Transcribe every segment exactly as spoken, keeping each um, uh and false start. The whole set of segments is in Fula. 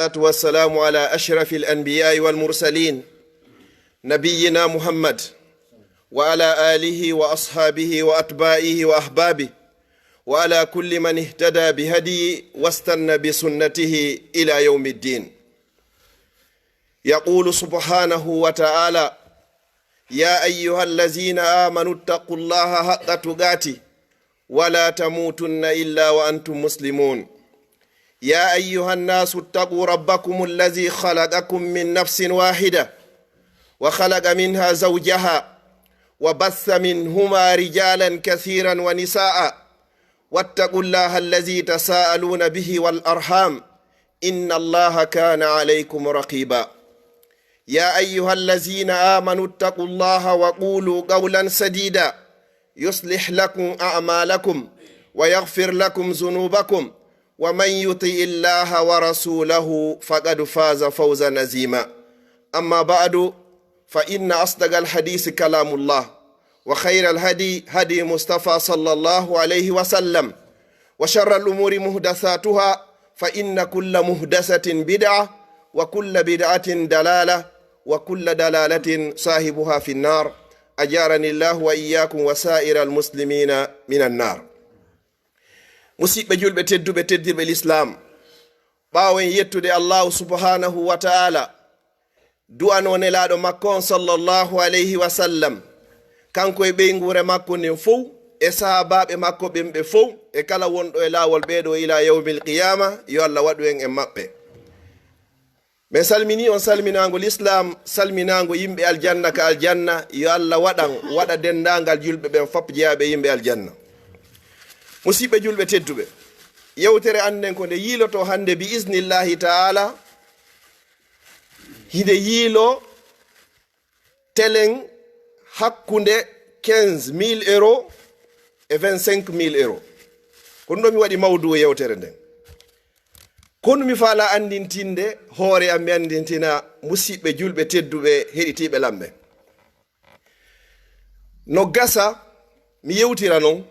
والصلاة والسلام على أشرف الأنبياء والمرسلين، نبينا محمد، وعلى آله وأصحابه وأتباعه وأحبابه، وعلى كل من اهتدى بهديه واستن بسنته إلى يوم الدين. يقول سبحانه وتعالى: يا أيها الذين آمنوا اتقوا الله حق تقاته ولا تموتن إلا وأنتم مسلمون. يا أيها الناس اتقوا ربكم الذي خلقكم من نفس واحدة وخلق منها زوجها وبث منهما رجالا كثيرا ونساء واتقوا الله الذي تساءلون به والأرحام إن الله كان عليكم رقيبا. يا أيها الذين آمنوا اتقوا الله وقولوا قولا سديدا يصلح لكم أعمالكم ويغفر لكم ذنوبكم ومن يطع الله ورسوله فقد فاز فوزا عظيما. أما بعد، فإن أصدق الحديث كلام الله، وخير الهدي هدي مصطفى صلى الله عليه وسلم، وشر الأمور محدثاتها، فإن كل محدثة بدعة، وكل بدعة ضلالة، وكل ضلالة صاحبها في النار. أجارني الله وإياكم وسائر المسلمين من النار. Musidɓe julɓe tedduɓe, teddirɓe Lislaam, ɓaawo en yettude Allaahu subhaanahu wa ta'aala, du'ano nelaaɗo makko on sallallahu alayhi wa sallam, kanko e ɓeynguure makko nden fow, e sahaabaaɓe makko ɓen ɓe fow, e kala wonɗo e laawol ɓeeɗo ila yawmil qiyaama, yo Allah waɗu en e maɓɓe. Min salminii on salminaango Lislaam, salminaango yimɓe aljanna ka aljanna, yo Allah waɗan, waɗa denndaangal julɓe ɓen fop jeyaaɓe yimɓe aljanna. Musidɓe julɓe tedduɓe, yewtere an nden ko nde yiilotoo hannde bi iznillaahi ta'aala, hinde yiiloo telen hakkunde quinze mille euros e vingt-cinq mille euros. Ko ɗum ɗo mi waɗi mawduu yewtere nden. Kono mi faalaa anndintinde hoore am, mi anndintina musidɓe julɓe tedduɓe heɗitiiɓe lan ɓen. No gasa mi yewtira non,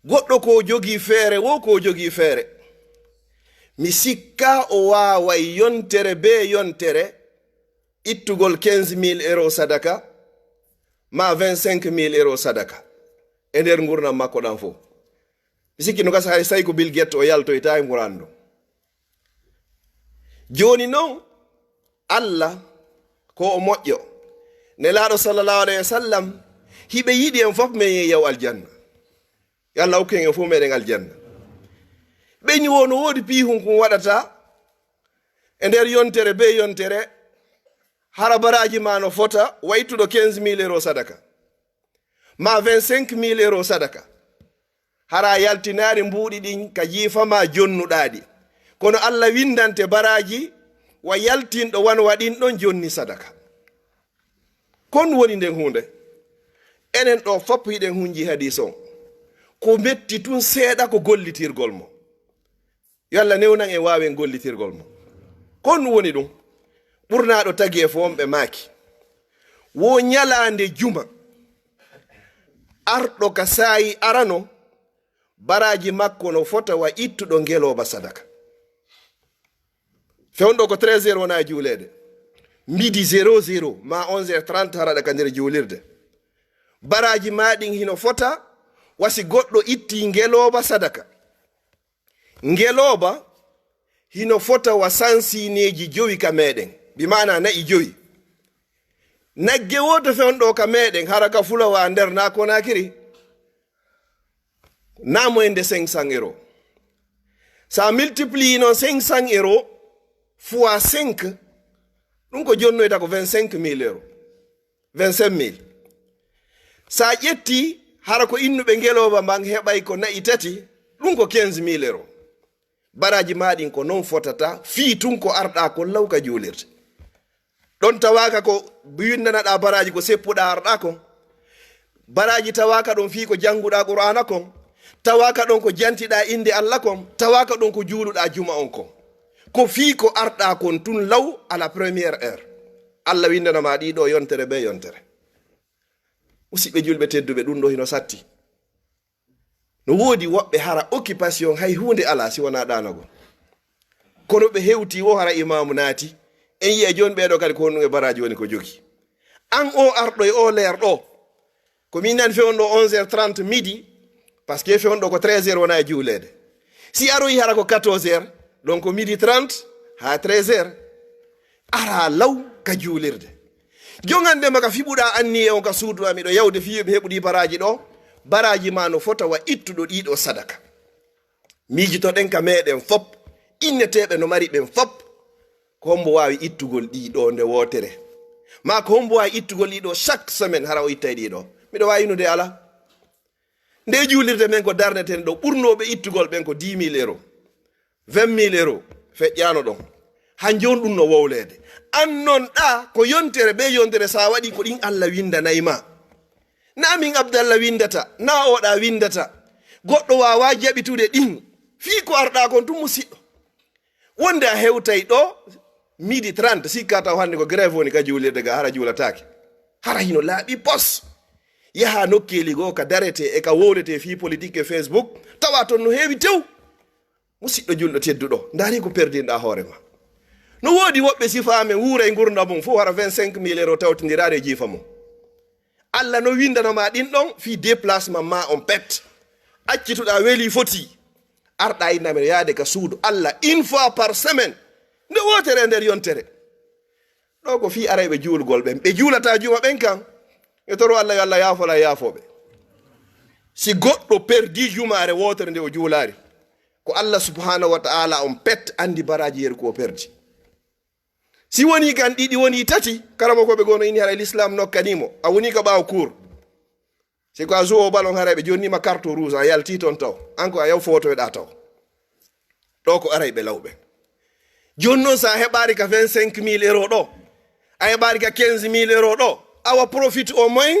goɗɗo ko jogii feere, wo ko jogii feere. Mi sikkaa o waaway yontere bee yontere ittugol quinze mille euros sadaka, maa vingt-cinq mille euros sadaka e nder ngurndan makko ɗan fow. Mi sikki no gasa hay say ko Bill Gates o yaltoyta e ngurndan ɗon. Jooni non, Allah ko o moƴƴo. Nelaaɗo sallallahu alayhi wa sallam, hiɓe yiɗi en fof men yaw aljanna. Yo Allah hokku en fof meɗen aljanna. Ɓe ñi wo no woodi piihun kun waɗata e nder yontere be yontere, hara baraaji ma no fota wa ittuɗo quinze mille euros sadaka, ma vingt-cinq mille euros sadaka. Hara yaltinaari mbuuɗi ɗin ka jiifa ma jonnuɗaaɗi. Kono Allah windante baraaji wa yaltinɗo wano waɗin ɗon jonni sadaka. Kon woni nden huunde. Enen ɗo fop hiɗen hunji hadiis on. Ko metti tun seeɗa ko gollitirgol mo. Yo Allah newnan en waawen gollitirgol mo. Kon woni ɗum. Ɓurnaaɗo tagi e fof on ɓe maaki. Wo ñalaande juma. Arɗo ka saayi arano, baraaji makko no fota wa ittuɗo ngelooba sadaka. Fewndo ko treize heures wona e juuleede. Midi zéro zéro, ma onze heures trente haraɗa ka nder juulirde. Baraaji ma ɗin hino fota, wasi goɗɗo itti ngelooba sadaka. Ngelooba hino fota wa sansineeji jowi ka meɗen, bi maana na'i jowi. Nagge wooto fewndo ka meɗen, hara ka fulawa nder na Konakiri, na moins de cinq cents euros. Sa multiplié non cinq cents euros fois cinq, ɗum ko jonnoyta ko vingt-cinq mille euros, vingt-cinq mille. Sa ƴetti, hara ko innuɓe ngelooba mban heɓay ko na'i tati, ɗum ko quinze mille euros. Baraaji ma ɗin ko non fotata, fii tun ko arɗa kon law ka juulirde. Ɗon tawaaka ko windanaɗa baraaji ko seppuɗa arɗa kon. Baraaji tawaaka ɗon fii ko jannguɗa Qur'aana kon. Tawaaka ɗon ko jantiɗa innde Allah kon. Tawaaka ɗon ko juuluɗa juma on kon. Ko fii ko arɗa kon tun law à la première heure. Allah windana ma ɗiɗo yontere be yontere. Musidɓe julɓe tedduɓe, ɗum ɗo hino satti. No woodi woɓɓe hara occupation hay huunde alaa si wonaa ɗaanagol. Kono ɓe hewti o hara imaamu naati. En yiya jooni ɓeeɗo kadi ko honɗum e baraaji woni ko jogi. An o arɗo e o leer ɗo. Ko min nani fewndo onze heures trente midi, parce que fewndo ko treize heures wona e juuleede. Si aroyi hara ko quatorze heures, donc midi trente haa treize heures. Ara law ka juulirde. Jongande ma ka fiɓuɗa anniye on ka suudu ma, miɗo yawde fii mi heɓuɗi baraaji ɗo. Baraaji ma no fota wa ittuɗo ɗiɗo sadaka. Miijitoɗen ka meɗen fop, inneteeɓe no mari ɓen fop. Ko hombo waawi ittugol ɗiɗo nde wootere? Ma ko hombo waawi ittugol ɗiɗo chaque semaine, hara o ittay ɗiɗo? Miɗo waawi innude ala. Nde juulirde men ko darneten ɗo, ɓurnooɓe ittugol ɓen ko dix mille euros, vingt mille euros, feƴƴaano ɗon. Hanjon ɗum no wowleede. An non ɗa ko yontere be yontere sa waɗi ko ɗin Allah windanay ma. Na min Abdallah windata, na oɗa windata. Goɗɗo wawa jaɓitude ɗin. Fii ko arɗa kon tun musiɗɗo. Wonde a hewtay ɗo, midi trente, sikka taw hannde ko grève woni ka juulirde ga, hara juulataake. Hara hino laaɓi pos. Yaha nokkeeli goo ka darete e ka wowlete fii politique e Facebook, tawa ton no heewi tew. Musiɗɗo julɗo tedduɗo, ndaari ko perdinɗa hoore ma. No woodi woɓɓe sifa men wuuray ngurndan mum fof hara vingt-cinq mille euros tawtindiraade e jiifa mum. Allah no windana ma ɗin ɗon fii déplacement ma on pet. Accituɗa weli foti. Arɗa inna men yaade ka suudu Allah une fois par semaine. Nde wootere e nder yontere. Ɗo ko fii arayɓe juulgol ɓen. Ɓe juulata juma ɓen kan. E toro Allah yo Allah yaafola yaafooɓe. Si goɗɗo perdi jumaare wootere nde o juulaari, ko Allah subhanahu wa ta'ala on pet andi baraaji yeru ko o perdi. Si woni kan ɗiɗi woni tati, karamokooɓe goo no inni haray l'islam nokkani mo. A woni ka ɓaawo cours. Si ko a joueur ballon haray ɓe jonni ma carte rouge, a yalti ton taw. An ko a yaw photo e ɗa taw. Ɗo ko arayɓe lawɓe. Jooni non sa heɓaari ka vingt-cinq mille euros ɗo, a heɓaari ka quinze mille euros ɗo, awa profite au moins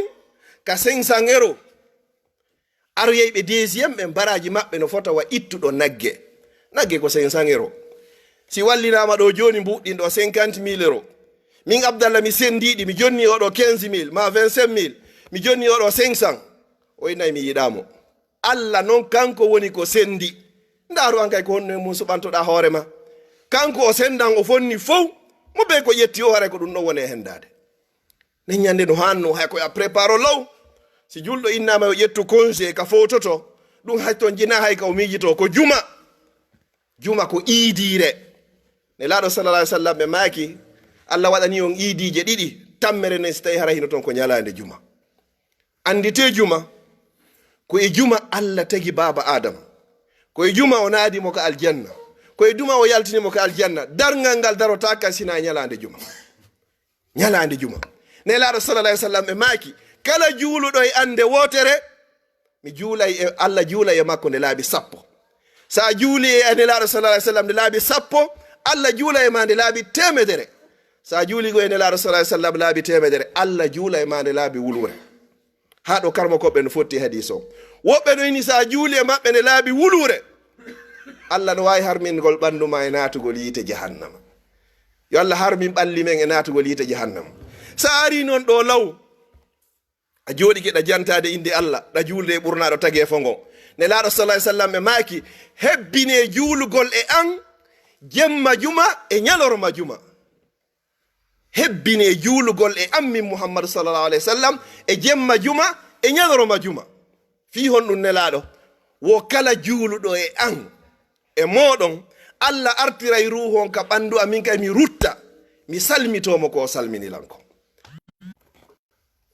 ka cinq cents euros. Aroyay ɓe deuxième, ɓen baraaji maɓɓe no fota wa ittuɗo nagge. Nagge ko cinq cents euros. Si wallinaama ɗo jooni mbuɗɗin ɗo cinquante mille euros. Min Abdallah mi sendiɗi, mi jonni oɗo quinze mille, ma vingt-cinq mille, mi jonni oɗo cinq cents. O innay mi yiɗamo. Allah non kanko woni ko sendi. Ndaaru an kay ko honno e mum suɓantoɗa hoore ma. Kanko o sendan o fonni fow. Mo be ko ƴetti o haray ko ɗum ɗon woni e hendaade. Nden ñande no hanno hay ko a prépare law. Si julɗo innama yo ƴettu congé ka fowtoto, ɗum hay ton jina hay ka o miijito ko juma. Juma ko iidiire. Nelaaɗo sallallahu alaihi wasallam ɓe maaki, Allah waɗani on iidiije ɗiɗi, tammere nden si tawi hara hino ton ko ñalaande juma. Andite juma, ko e juma Allah tagi baaba Adam. Ko e juma o naadi mo ka aljanna. Ko e juma o yaltini mo ka aljanna. Darngal ngal darotaaka sina ñalaande juma. Ñalaande juma. Nelaaɗo sallallahu alaihi wasallam ɓe maaki, kala juuluɗo e ande wootere, mi juulay e, Allah juulay e makko nde laabi sappo. Sa juuli e Nelaaɗo sallallahu alaihi wasallam nde laabi sappo, Allah juulay e ma nde laabi teemedere. Sa juuli go e Nelaaɗo sallallahu alaihi wasallam laabi teemedere, Allah juulay e ma nde laabi wuluure. Haa ɗo karmokooɓe no fotti hadiis o. Woɓɓe no ini sa juuli e maɓɓe nde laabi wuluure, Allah no waawi harmingol ɓandu ma e naatugol yiite jahannama. Yo Allah harmin ɓalli men e naatugol yiite jahannama. Sa ari non ɗo law, a jooɗike ɗa jantaade innde Allah, ɗa juulde e ɓurnaaɗo tageefo ngo. Nelaaɗo sallallahu alaihi wasallam ɓe maaki, hebbine juulugol e an jemma juma e ñalorma juma. Hebbine juulugol e an min Muhammadu sallallahu alaihi wasallam e jemma juma e ñalorma juma. Fii honɗum Nelaaɗo? Wo kala juuluɗo e an, e mooɗon, Allah artiray ruuhu on ka ɓandu amin kay mi rutta, mi salmitoo mo ko o salmini lan ko.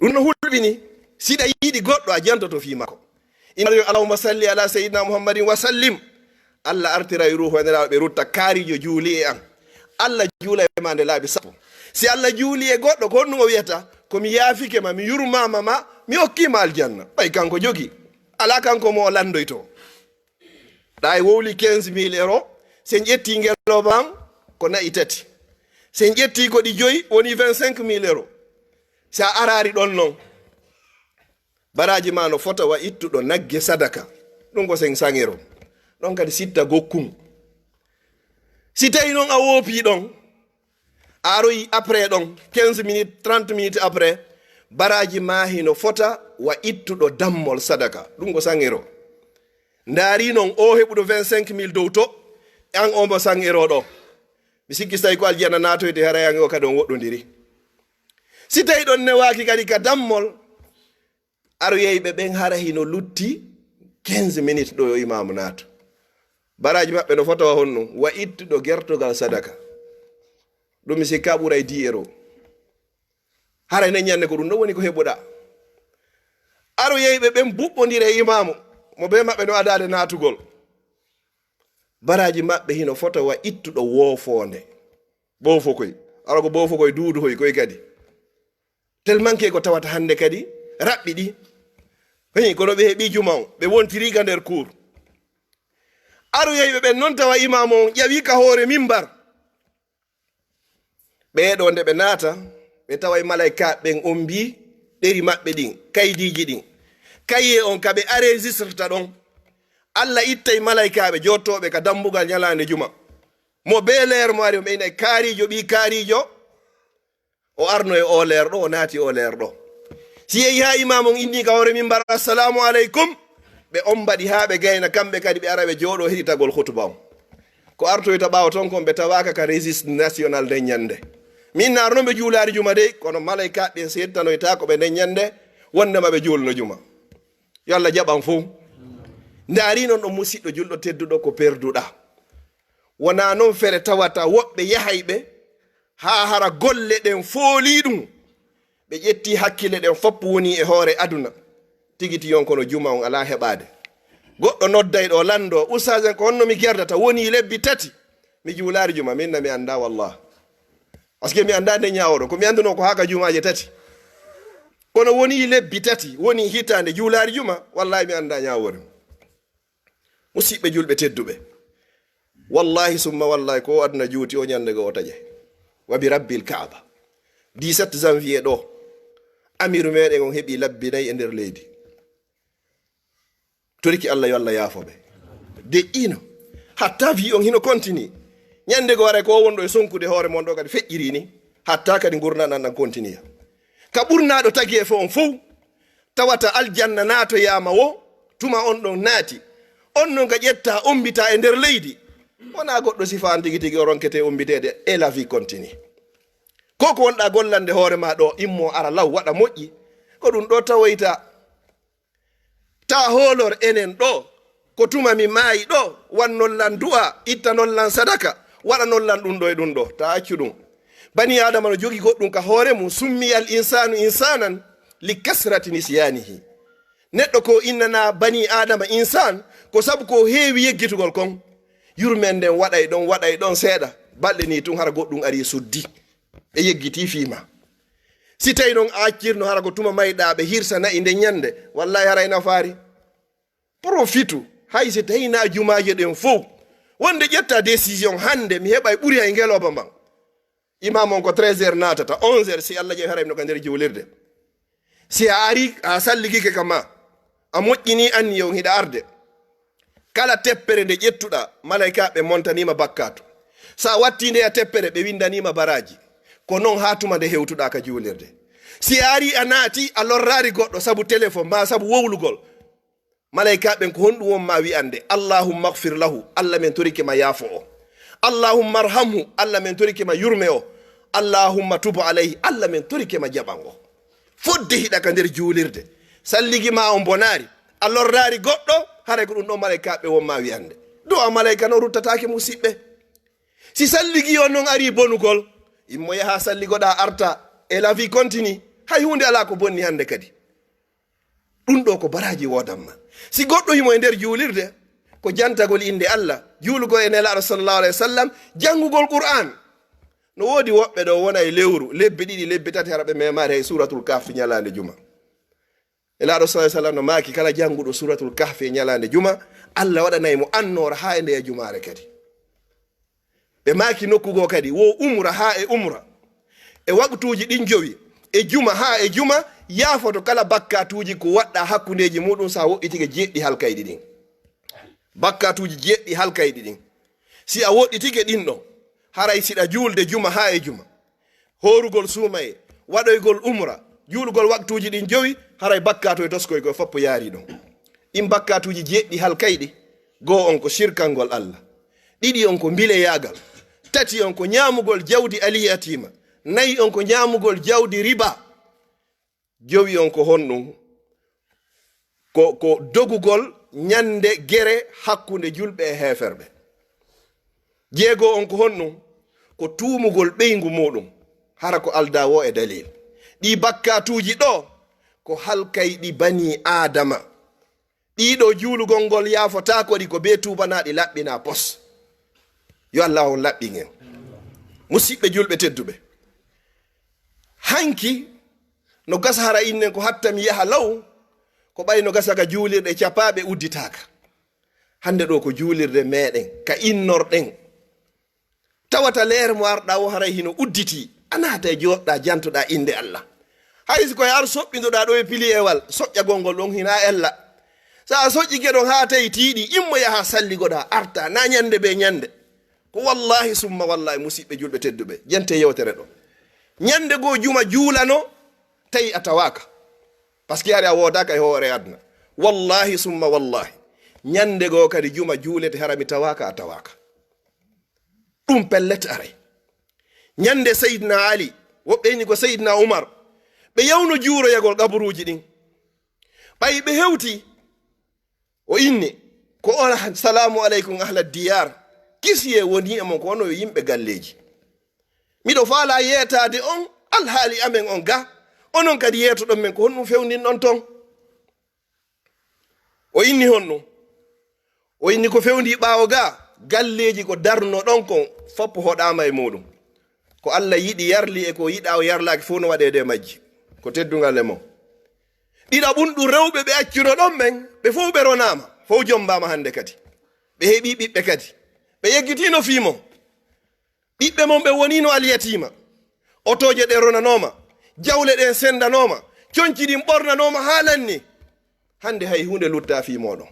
Ɗum no hulɓini, siɗa yiɗi goɗɗo a jantoto fii makko. Ina yo Allahumma salli ala sayyidina Muhammadin wa sallim. Allah artiray ruuhu e Nelaaɗo ɓe rutta kaarijo juuli e an. Allah juula e ma nde laabi sappo. Si Allah juuli e goɗɗo, ko honɗum o wiyata? Ko mi yaafike ma, mi yurmaama ma, mi okkii ma aljanna. Ɓay kanko jogi. Alaa kanko mo o landoyto. Ɗa e wowli quinze mille euros, sen ƴetti ngelooba an, ko na'i tati. Sen ƴetti ko ɗi joyi, woni vingt-cinq mille euros. Sa araari ɗon non, baraaji ma no fota wa ittuɗo nagge sadaka. Ɗum ko cinq cents euros. Ɗon kadi sitta gokkun. Si tawi non a woopi ɗon, a aroyi après ɗon, quinze minutes, trente minutes après, baraaji ma hino fota wa ittuɗo dammol sadaka. Ɗum ko cent euros. Ndaari non o heɓuɗo vingt-cinq mille dow to, an omo cent euros ɗo. Mi sikki so tawi ko aljanna naatoyte, hara yaange o kadi on woɗɗondiri. Si tawi ɗon newaaki kadi ka dammol, aroyayɓe ɓen hara hino lutti quinze minutes ɗo yo imaamu naatu. Baraaji maɓɓe no fota wa honno? Wa ittuɗo gertogal sadaka. Ɗum mi sikka ɓuray dix euros. Haray nden ñande ko ɗum ɗon woni ko heɓuɗaa. Aroyayɓe ɓen buɓɓondire e imaamu, mo bee maɓɓe no adaade naatugol. Baraaji maɓɓe hino fota wa ittuɗo woofoonde. Boofokoy. Ara ko boofokoy duuduhoy koy kadi. Tellement que ko tawata hannde kadi raɓɓiɗi. Hii, kono ɓe heɓi juma on, ɓe wontiri ka nder kuur. Aroyayɓe ɓen non tawa imaamu on ƴawi ka hoore mimbar. Ɓee ɗoo nde ɓe naata, ɓe taway malaykaaɓe ɓen ombii ɗeri maɓɓe ɗin, kaydiiji ɗin. Kaye on ka ɓe aregistrta ɗon. Alla ittay malaykaaɓe jottooɓe ka dambugal ñalaande juma. Mo bee leer mo ari, o ɓeynay kaariijo, ɓii kaariijo. O arno e oo leer ɗo, o naati oo leer ɗo. Si yehi haa imaamu on inni ka hoore mimbar, "Assalaamu aleykum," ɓe ombaɗi haa ɓe gayna, kamɓe kadi ɓe ara ɓe jooɗo heɗitagol hutuba on. Ko artoyta ɓaawo ton kon ɓe tawaaka ka registre national nden ñande. Min naar non ɓe juulaari juma dey, kono malaykaaɓe ɓen seedtanoytaako ɓe nden ñande wondema ɓe juulno juma. Yo Alla jaɓan fow. Ndaari non ɗon musiɗɗo julɗo tedduɗo ko perduɗaa. Wonaa non fere tawata woɓɓe yahayɓe haa hara golle ɗen foolii ɗum. Ɓe ƴetti hakkille ɗen fof woni e hoore aduna. Tigi ti yon kono juma on alaa heɓaade. Goɗɗo nodday ɗo lanndo, "Ustaasen, ko honno mi gerdata? Woni lebbi tati mi juulaari juma." Min na mi anndaa wallah. Parce que mi anndaa nde ñaawoɗo. Ko mi annduno ko haa ka jumaaje tati. Kono woni lebbi tati, woni hitaande juulaari juma, wallahi mi anndaa ñaawoore. Musiɓɓe julɓe tedduɓe, wallahi summa wallahi, ko aduna juuti o ñande go o taƴe. Wa bi rabbil kaaba, dix-sept janvier ɗo, amiru meɗen on heɓi labbi nayi e nder leydi. Toriki Allah yo Allah yaafo ɓe. De ino, hatta vi on hino kontini. Ñande go waray ko wonɗo e sonkude hoore mon ɗo kadi feƴƴiri ni. Hatta kadi ngurnan an ɗan kontiniya. Ka ɓurnaaɗo tagi e fo on fow, tawata aljanna naatoyaama wo, tuma on ɗon naati. On non ka ƴetta, ombita e nder leydi. Wonaa goɗɗo sifa an tigi tigi o ronkete ombiteede, et la vie continue. Ko ko wonɗa gollande hoore ma ɗo, immo ara law waɗa moƴƴi. Ko ɗum ɗo tawoyta. Ta hoolor enen ɗo, ko tuma mi maayi ɗo, wannon lan du'a, ittannon lan sadaka, waɗanon lan ɗum ɗo e ɗum ɗo. Ta accu ɗum. Bani Aadama no jogi goɗɗum ka hoore mum, summiyal insaanu insaanan li kasrati nisyaanihi. Neɗɗo ko innana bani Aadama insaan, ko sabu ko heewi yeggitugol kon. Yurmeen nden waɗay ɗon, waɗay ɗon seeɗa. Balɗe ni tun hara goɗɗum ari suddi. E yeggiti fii ma. Si tawi non a accirno hara ko tuma mayɗa ɓe hirsa na'i nden ñande, wallahi haray nafaari. Profitu, hay si tawi na jumaaje ɗen fow. Wonde ƴetta décision hande, mi heɓay ɓuri hay ngelooba mban. Imam on ko treize heures naatata, onze heures si Allah jaɓi haray mi no ka nder juulirde. Si a ari, a salligike ka ma, a moƴƴini anniya on hiɗa arde. Kala teppere nde ƴettuɗa, malaykaaɓe montanima bakkatu. Sa watti nde a teppere, ɓe windanima baraji. Ko non ha tuma nde hewtuɗa ka juulirde. Si a ari a naati, a lorrari goɗɗo sabu téléphone ma sabu wowlugol. Malaykaaɓe ɓen ko honɗum won ma wi'ande, "Allahumma ighfir lahu," Allah men torike ma yaafo o. "Allahumma arhamhu," Allah men torike ma yurme o. "Allahumma tub alayhi," Allah men torike ma jaɓan o. Fodde hiɗa ka nder juulirde, salligi ma on bonaari, a lorraari goɗɗo, haray ko ɗum ɗon malaykaaɓe won ma wi'ande. Du'a malayka non ruttataake musiɓɓe. Si salligi on non ari bonugol, immo yaha salligoɗa arta, e la vie continue, hay huunde alaa ko bonni hande kadi. Ɗum ɗo ko baraji woodamma. Si goɗɗo himo e nder juulirde, ko jantagol innde Allah, juulugol e Nelaaɗo sallallahu alaihi wasallam, janngugol Qur'an. No woodi woɓɓe ɗo wona e lewru, lebbi ɗiɗi, lebbi tati, hara ɓe memaade hay Suuratul Kahfi ñalaande juma. Nelaaɗo sallallahu alaihi wasallam no maaki, kala jannguɗo Suuratul Kahfi e ñalaande juma, Allah waɗanay mo annoora haa e ndeya jumaare kadi. Ɓe maaki nokku goo kadi, wo umra haa e umra. E waqtuuji ɗin jowi, e juma haa e juma, yaafoto kala bakkatuuji ko waɗɗa hakkundeeji muɗum, si a woɗɗitike jeeɗiɗi halkayɗi ɗin. Bakkatuuji jeeɗiɗi halkayɗi ɗin. Si a woɗɗitike ɗin ɗon, haray siɗa juulde juma haa e juma. Hoorugol suumaye, waɗoygol umra, juulugol waqtuuji ɗin jowi, haray bakkatu e toskoy koy foppo yaari ɗon. Ɗin bakkatuuji jeeɗiɗi halkayɗi, goo on ko sirkangol Allah. Ɗiɗi on ko mbileyaagal. Tati on ko ñaamugol jawdi aliyatiima. Nayi on ko ñaamugol jawdi riba. Jowi on ko honɗum? Ko, ko dogugol ñande gere hakkunde julɓe e heeferɓe. Jeego on ko honɗum? Ko tuumugol ɓeyngu muɗum, hara ko aldaa wo e dalil. Ɗi bakkatuuji ɗo, ko halkayɗi banii Aadama. Ɗiɗo juulugol ngol yaafotaako ɗi, ko bee tuubanaaɗi laɓɓinaa pos. Yo Allah on laɓɓin en. Musiɓɓe julɓe tedduɓe. Hanki, no gasa hara innen ko hatta mi yaha law, ko ɓay no gasa ka juulirɗe capaaɓe udditaaka. Hannde ɗo ko juulirde meɗen, ka innorɗen. Tawata leere mo arɗa o haray hino udditi, a naata e jooɗɗa jantoɗa innde Allah. Hay si koye ar soɓɓindoɗa ɗo e pili ewal, soƴƴagol ngol ɗon hina ella. Sa a soƴƴike ɗon haa tawi tiiɗi, immo yaha salligoɗa, arta, na ñande be ñande. Ko wallahi summa wallahi, musiɓɓe julɓe tedduɓe, jante yewtere ɗo. Ñande goo juma juulano, tawi a tawaaka. Parce que hari a woodaka e hoore aduna. Wallahi summa wallahi. Ñande goo kadi juma juulete hara mi tawaaka, a tawaaka. Ɗum pellet aray. Ñande Seydina Ali, woɓɓe inni ko Seydina Umar, ɓe yawno juuroyagol qaburuuji ɗin. Ɓay ɓe hewti, o inni, ko ola, "Salaamu aleykum ahla diyaar." Kisiyee woni e mon ko onon yo yimɓe galleeji. Miɗo faala yeetaade on alhaali amen on ga, onon kadi yeetoɗon men ko honɗum fewndinɗon ton. O inni honɗum? O inni ko fewndi ɓaawo ga, galleeji ko darnoɗon kon foppo hoɗaama e muɗum. Ko Allah yiɗi yarli e ko yiɗa o yarlaaki fof no waɗeede e majji. Ko teddungal e mon. Ɗiɗaɓun ɗum rewɓe ɓe accunoɗon ɓen, ɓe fof ɓe ronaama, fof jombaama hannde kadi. Ɓe heɓi ɓiɓɓe kadi. Ɓe yeggitiino fii mon. Ɓiɓɓe mon ɓe woniino alyatiima. Otooje ɗen ronanooma. Jawle ɗen senndanooma. Conci ɗin ɓornanooma haa lanni. Hannde hay huunde lutta fii mooɗon.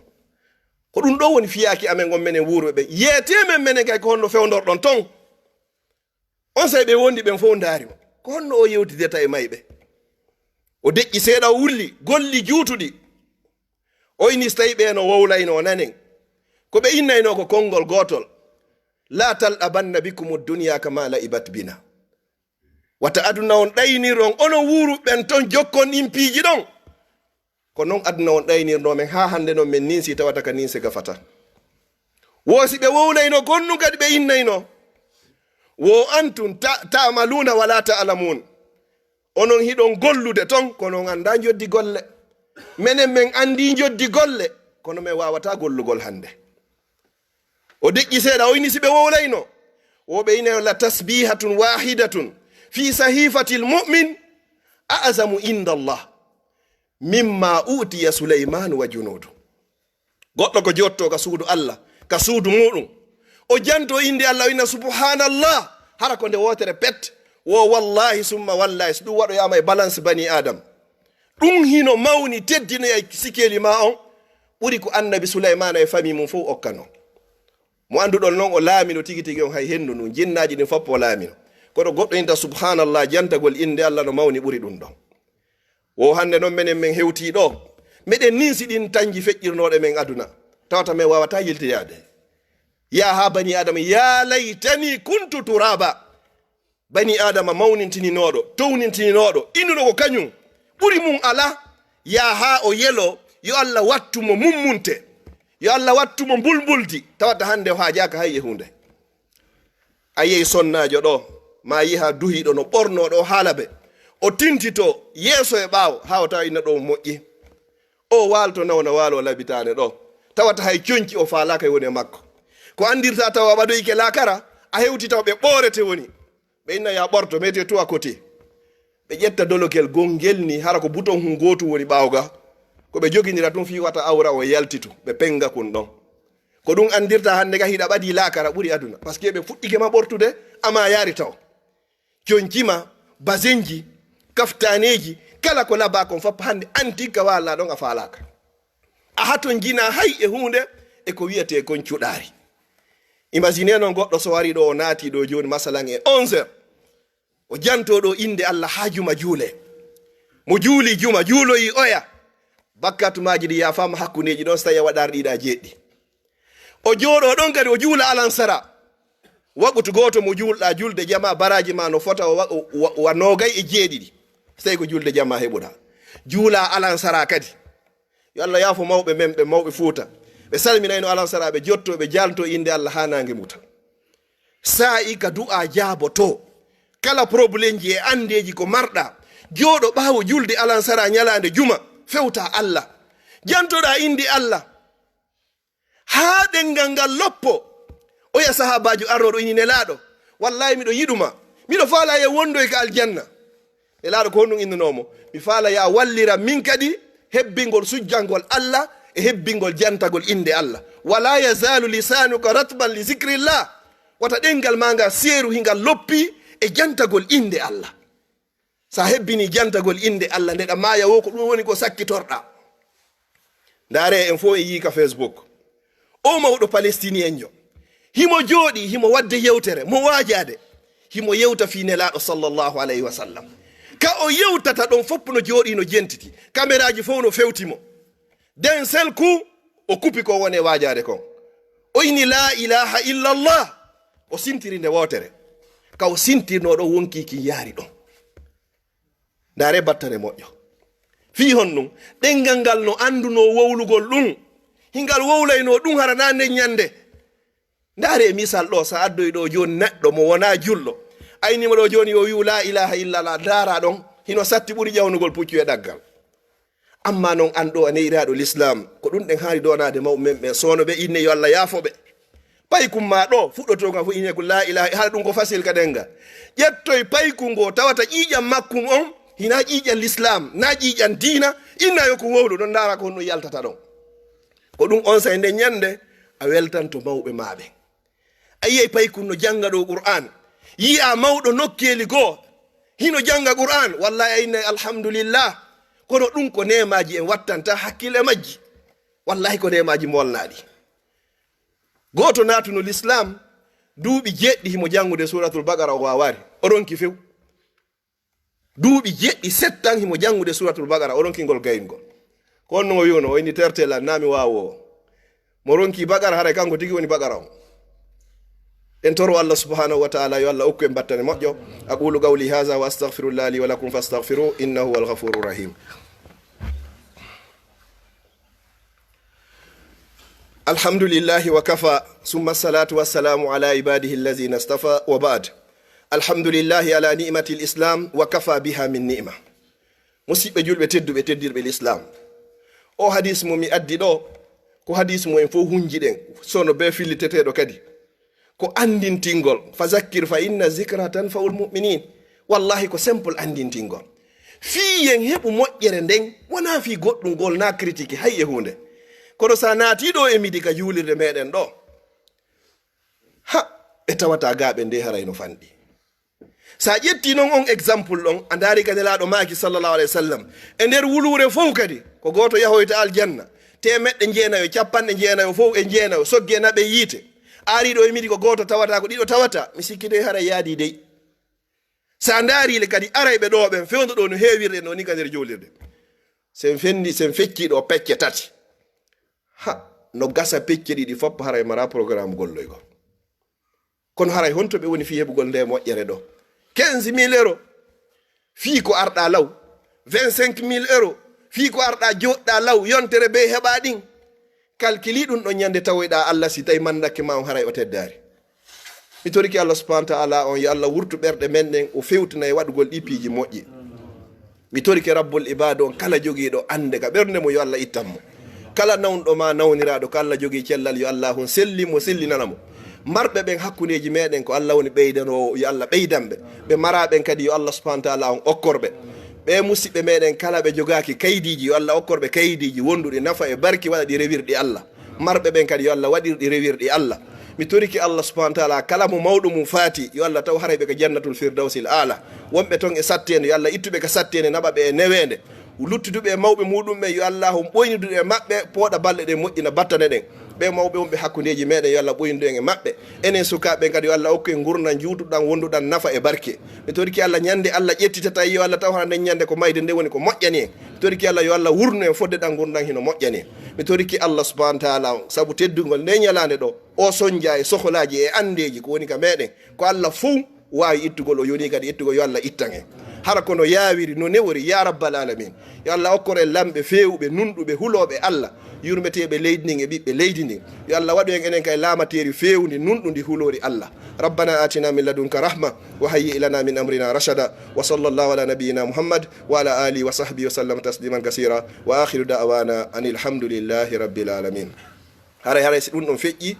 Ko ɗum ɗo woni fiyaaki amen on menen wuurɓe ɓen. Yeetee men menen kay ko honno fewndorɗon ton. On sey ɓe wondi ɓen fof ndaari mo. Ko honno o yewtidirta e mayɓe? O deƴƴi seeɗa, o wulli, golli juutuɗi. O inni so tawi ɓe no wowlayno nanen. Ko ɓe innayno ko konngol gootol. "La tal'abanna bikum dunya kama la'ibat bina." Wata aduna on ɗaynir on, onon wuuruɓe ɓen ton jokkon ɗin piiji ɗon. Ko non aduna on ɗaynirno men haa hannde non men ninsi tawata ka ninse gafata. Wo si ɓe wowlayno kon ɗum kadi ɓe innayno. Wo antum ta-, ta'maluna wala ta'lamun. Onon hiɗon gollude ton, kono on anndaa njoddi golle. Menen men anndii njoddi golle, kono men waawataa gollugol hannde. O deƴƴi seeɗa, o inni si ɓe wowlayno. Wo ɓe innayno, "La tasbihatun wahidatun fi sahifatil mu'min a'zamu inda Allah mimma utiya Sulaymanu wa junudu." Goɗɗo ko jotto ka suudu Allah, ka suudu muɗum. O janto innde Allah, o inna, "Subhanallah." Hara ko nde wootere pet. Wo wallahi summa wallahi, so ɗum waɗoyaama e balance bani Adam. Ɗum hino mawni, teddinoya sikkeeli ma on, ɓuri ko annabi Sulaymana e famille mum fof okkano. Mo annduɗon non, o laamino tigi tigi on, hay hendu ndun, jinnaaji ɗin fof o laamino. Kono goɗɗo inta, "Subhanallah," jantagol innde Allah no mawni ɓuri ɗum ɗon. Wo hannde non menen men hewtii ɗo. Meɗen ninsi ɗin tanji feƴƴirnooɗe men aduna. Tawata men waawataa yiltiyaade. Ya ha bani Adama, ya laytani kuntu turaba. Bani Adama mawnintininooɗo, townintininooɗo, innuno ko kañum. Ɓuri mum alaa, ya ha o yelo, yo Allah wattu mo mummunte. Yo Allah wattu mo mbulmbuldi, tawata hannde o haajaaka hay e huunde. A yehi sonnaajo ɗo, ma yeha duhiiɗo no ɓornoo ɗo haala ɓe. O tintito yeeso e ɓaawo, haa o tawa ina ɗo moƴƴi. O waalto nawna waalo labitaane ɗo. Tawata hay conci o faalaaka e woni e makko. Ko anndirta tawa ɓadoyke laakara, a hewti tawa ɓe ɓoorete woni. Ɓe inna ya ɓorto, mettez-vous à côté. Ɓe ƴetta dolokel gongel ni, hara ko bouton hun gootu woni ɓaawo ga. Ko ɓe joginira tun fii wata awra o yaltitu, ɓe penga kun ɗon. Ko ɗum anndirta hannde ga hiɗa ɓadii laakara ɓuri aduna. Parce que ɓe fuɗɗike ma ɓortude, ama yaari taw. Conci ma, basenji, kaftaneeji, kala ko labaa kon fop hannde anti ka walla ɗon a faalaaka. A hato njina hay e huunde e ko wiyetee kon cuɗaari. Imagine non goɗɗo so wari ɗo, o naati ɗo jooni masalan e onze heures. O janto ɗo innde Allah haa juma juule. Mo juuli juma, juuloyi oya. Bakkatumaaji ɗi yaafaama hakkundeeji ɗon, so tawi a waɗaari ɗiɗa jeeɗiɗi. O jooɗo ɗon kadi, o juula alansara. Waqutu gooto mo juulɗa julde jama, baraaji ma no fota wa, wa, wa noogay e jeeɗiɗi. So tawi ko julde jama heɓuɗa, juula alansara kadi. Yo Allah yaafo mawɓe men ɓe, mawɓe Fuuta. Ɓe salminayno alansara, ɓe jotto, ɓe jalto innde Allah haa naange muta. Saa'i ka du'a jaaboto. Kala problemji e andeeji ko marɗa, jooɗo ɓaawo julde alansara ñalaande juma, fewta Allah. Jantoɗa innde Allah. Haa ɗenngal ngal loppo. Oya sahaabaajo arnooɗo ini Nelaaɗo, "Wallaahi, miɗo yiɗuma. Miɗo faala e wondoy ka aljanna." Nelaaɗo ko honɗum innunoo mo? "Mi faala ya walliram min kadi hebbingol sujjangol Allah e hebbingol jantagol innde Allah. Wala yazaalu lisaanuka ratban li zikrillah." Wata ɗenngal maa ngal seeru hingal loppi e jantagol innde Allah. Sa hebbini jantagol innde Allah, nde ɗa maaya wo, ko ɗum woni ko sakkitorɗa. Ndaare, en fof en yii ka Facebook. O mawɗo Palestinienjo, himo jooɗi, himo waɗde yewtere, mo waajaade. Himo yewta fii Nelaaɗo sallallahu alayhi wa sallam. Ka o yewtata ɗon, fof no jooɗi, no jentiti. Kameraaji fof no fewti mo. Den sel ku, o kupi ko woni waajaade kon. O ini, "La ilaha illallah." O sintiri nde wootere. Ka o sintirnoo ɗon, wonkii kin yaari ɗon. Ndaare battane moƴƴo. Fii honɗum? Ɗenngal ngal no anndunoo wowlugol ɗum. Hingal wowlaynoo ɗum hara naa nden ñannde. Ndaare e misal ɗo, sa addoy ɗo jooni neɗɗo mo wonaa julɗo. Aynii mo ɗo jooni yo wi'u "La ilaha illallah", ndaara ɗon, hino satti ɓuri ƴawnugol puccu e ɗaggal. Amma non an ɗo a ne'iraaɗo Lislaam, ko ɗum ɗen haani doonaade mawɓe men ɓen, soono ɓe inne yo Allah yaafo ɓe. Paykun maa ɗo, fuɗɗotoo ngan fof inne ko "La ilaha", hara ɗum ko fasil ka ɗenngal. Ƴettoy paykun ngo tawata ƴiiƴan makkun on, hinaa ƴiiƴan Lislaam, naa ƴiiƴan diina, inna yo ko wowlu ɗon, ndaara ko honno yaltata ɗon. Ko ɗum onsay nden ñannde a weltanto mawɓe maa ɓen. A yiyay paykun no jannga ɗo Qur'aan. Yi'a mawɗo nokkeeli goo, hino jannga Qur'aan. Wallahi, a innay, "Alhamdulillah." Kono ɗum ko neemaaji en wattanta hakkille majji. Wallahi, ko neemaaji molnaaɗi. Gooto naatuno Lislaam, duuɓi jeeɗiɗi himo janngude Suuratul Baqara, o waawaari. O ronki few. Duuɓi jeeɗiɗi, sept ans, himo janngude Suuratul Baqara, o ronki ngol gayngol. Ko honno o wi'uno? O inni, "Tertee lan, naa mi waawoowo." Mo ronki Baqara, haray kanko tigi woni Baqara on. En toro Allah subhanahu wa ta'ala, yo Allah okku en battane moƴƴo. أقول قولي هذا وأستغفر الله لي ولكم فاستغفروه إنه هو الغفور الرحيم. الحمد لله وكفى، ثم الصلاة والسلام على عباده الذين اصطفى، وبعد. الحمد لله على نعمة الإسلام، وكفى بها من نعمة. Musiɓɓe julɓe tedduɓe, teddirɓe Lislaam, o hadis mo mi addi ɗo, ko hadis mo en fof hunjiɗen, soono bee filliteteeɗo kadi. Ko anndintingol, "Fa zakkir fa inna zikra tanfa'ul mu'minin." Wallahi, ko simple anndintingol. Fii yen heɓu moƴƴere nden, wonaa fii goɗɗum gol naa critique hay e huunde. Kono sa naatii ɗo e midi ka juulirde meɗen ɗo, ha, ɓe tawata gaaɓe nde haray no fanɗi. Sa ƴetti non on exemple ɗon, a ndaari ka Nelaaɗo maaki sallallahu alayhi wa sallam, e nder wuluure fof kadi, ko gooto yahoyta aljanna, teemeɗɗe jeenayo, capanɗe jeenayo fof e jeenayo, sogge naɓe yiite. Aari ɗo e midi ko gooto tawata, ko ɗiɗo tawata, mi sikki dey haray yaadi dey. Sa ndaari le kadi arayɓe ɗo ɓen, fewndo ɗo no heewirde no ni ka nder jowlirde. Sen fendi, sen fecci ɗo pecce tati. Ha, no gasa pecce ɗiɗi fop haray mara programme golloygol. Kono haray honto ɓe woni fii heɓugol nde moƴƴere ɗo? Quinze mille euros fii ko arɗa law, vingt-cinq mille euros fii ko arɗa joɗɗa law, yontere be heɓa ɗin. Kalkili ɗum ɗon ñande tawoyɗa Allah si tawi mandake ma on haray o teddaari. Mi torike Allah subhanahu wa ta'ala on, yo Allah wurtu ɓerɗe men ɗen, o fewtina e waɗugol ɗi piiji moƴƴi. Mi torike Rabbul Ibaad on, kala jogiiɗo annde ka ɓernde mum, yo Allah ittan mo. Kala nawnuɗo ma, nawniraaɗo, ko Allah jogii cellal, yo Allah on sellin mo, sellinana mo. Marɓe ɓen hakkundeeji meɗen, ko Allah woni ɓeydanoowo, yo Allah ɓeydan ɓe. Ɓe maraa ɓen kadi, yo Allah subhanahu wa ta'ala on okkor ɓe. Ɓe musiɓɓe meɗen, kala ɓe jogaaki kaydiiji, yo Allah okkor ɓe kaydiiji wonduɗi nafa e barki, waɗa ɗi rewirɗi Allah. Marɓe ɓen kadi, yo Allah waɗir ɗi rewirɗi Allah. Mi torike Allah subhanahu wa ta'ala, kala mo mawɗo mum faati, yo Allah taw haray ɓe ka jannatul firdawsil aala. Wonɓe ton e satteende, yo Allah ittu ɓe ka satteende, naɓa ɓe e neweende. Luttuduɓe e mawɓe muɗum ɓen, yo Allah on ɓoynidu e maɓɓe, pooɗa balɗe ɗen, moƴƴina battane ɗen. ɓe mawɓe wonɓe hakkundeeji meɗen, yo Allah ɓoynu en e maɓɓe. Enen sukaaɓe kadi, yo Allah okku en ngurndan juutuɗan, wonduɗan nafa e barke. Mi torike Allah, ñande Allah ƴettitata, yo Allah taw hana nden ñande ko mayde nde woni ko moƴƴani en. Mi torike Allah, yo Allah wurnu en fodde ɗan ngurndan hino moƴƴani en. Mi torike Allah subhanahu wa taala on, sabu teddugol nde ñalaande ɗo, o sonja e sohlaaji e andeeji ko woni ka meɗen. Ko Allah fow waawi ittugol, o yoni kadi ittugol, yo Allah ittan en. Hara kono yaawiri no newori, ya rabbal alamin. Yo Allah okkor en lamɓe feewuɓe, nunɗuɓe, hulooɓe Allah, yurmeteeɓe leydi ndin e ɓiɓɓe leydi ndin. Yo Allah waɗu en enen kay laamateeri feewundi, nunɗundi, huloori Allah. ربنا آتنا من لدنك رحمة وهيئ لنا من أمرنا رشدا. وصلى الله على نبينا محمد وعلى آله وصحبه وسلم تسليما كثيرا. وآخر دعوانا أن الحمد لله رب العالمين. Haray, haray, si ɗun ɗon feƴƴi,